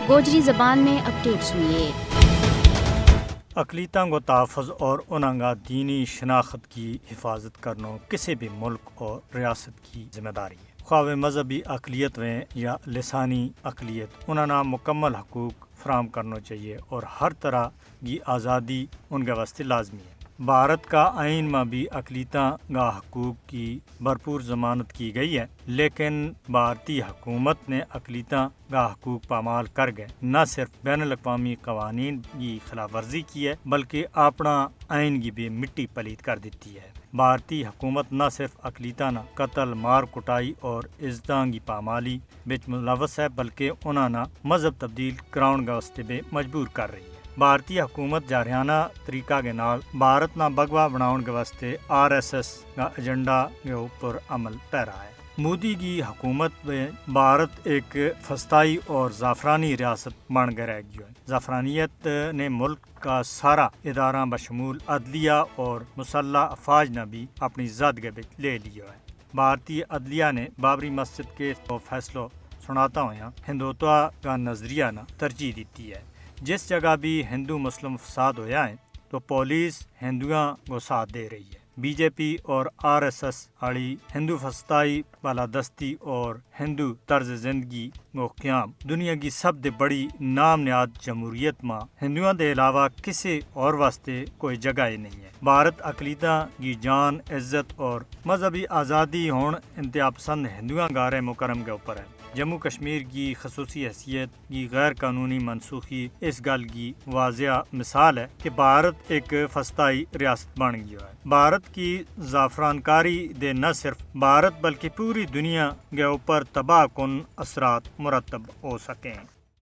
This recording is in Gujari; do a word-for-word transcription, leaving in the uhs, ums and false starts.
گوجری زبان میں اپڈیٹ سنیے۔ اقلیتاں کو تحفظ اور انہاں کا دینی شناخت کی حفاظت کرنو کسی بھی ملک اور ریاست کی ذمہ داری ہے۔ خواہ مذہبی اقلیت ویں یا لسانی اقلیت، انہاں نا مکمل حقوق فراہم کرنو چاہیے اور ہر طرح کی آزادی ان کے واسطے لازمی ہے۔ بھارت کا آئین ما بھی اقلیتاں کا حقوق کی بھرپور ضمانت کی گئی ہے، لیکن بھارتی حکومت نے اقلیتاں کا حقوق پامال کر گئے۔ نہ صرف بین الاقوامی قوانین کی خلاف ورزی کی ہے، بلکہ اپنا آئین کی بھی مٹی پلیت کر دیتی ہے۔ بھارتی حکومت نہ صرف اقلیتاں نا قتل، مار کٹائی اور عزتاں کی پامالی بچ ملوث ہے، بلکہ انہاں نا مذہب تبدیل کراؤن کے واسطے بھی مجبور کر رہی ہے۔ بھارتی حکومت جارحانہ طریقہ کے نال بھارت نا بگوا بناؤن کے واسطے آر ایس ایس کا ایجنڈا کے اوپر عمل پہ رہا ہے۔ مودی کی حکومت میں بھارت ایک فستائی اور زعفرانی ریاست بن کے رہ گیو ہے۔ زعفرانیت نے ملک کا سارا اداراں بشمول عدلیہ اور مسلح افواج نا بھی اپنی زد کے بچ لے لیو ہے۔ بھارتی عدلیہ نے بابری مسجد کیس کو فیصلو سناتا ہویا ہندوتوا کا نظریہ نا ترجیح دیتی ہے۔ جس جگہ بھی ہندو مسلم فساد ہویا ہے تو پولیس ہندوؤں کو ساتھ دے رہی ہے۔ بی جے پی اور آر ایس ایس آڑی ہندو فستائی، بالادستی اور ہندو طرز زندگی کو قیام دنیا کی سب دے بڑی نام نہاد جمہوریت ما ہندوؤں دے علاوہ کسے اور واسطے کوئی جگہ ہی نہیں ہے۔ بھارت اقلیتاں کی جان، عزت اور مذہبی آزادی ہون انتہا پسند ہندوؤں گارے مکرم کے اوپر ہے۔ جموں کشمیر کی خصوصی حیثیت کی غیر قانونی منسوخی اس گل کی واضح مثال ہے کہ بھارت ایک فستائی ریاست بن گیا ہے۔ بھارت کی زعفران کاری دے نہ صرف بھارت بلکہ پوری دنیا کے اوپر تباہ کن اثرات مرتب ہو سکیں۔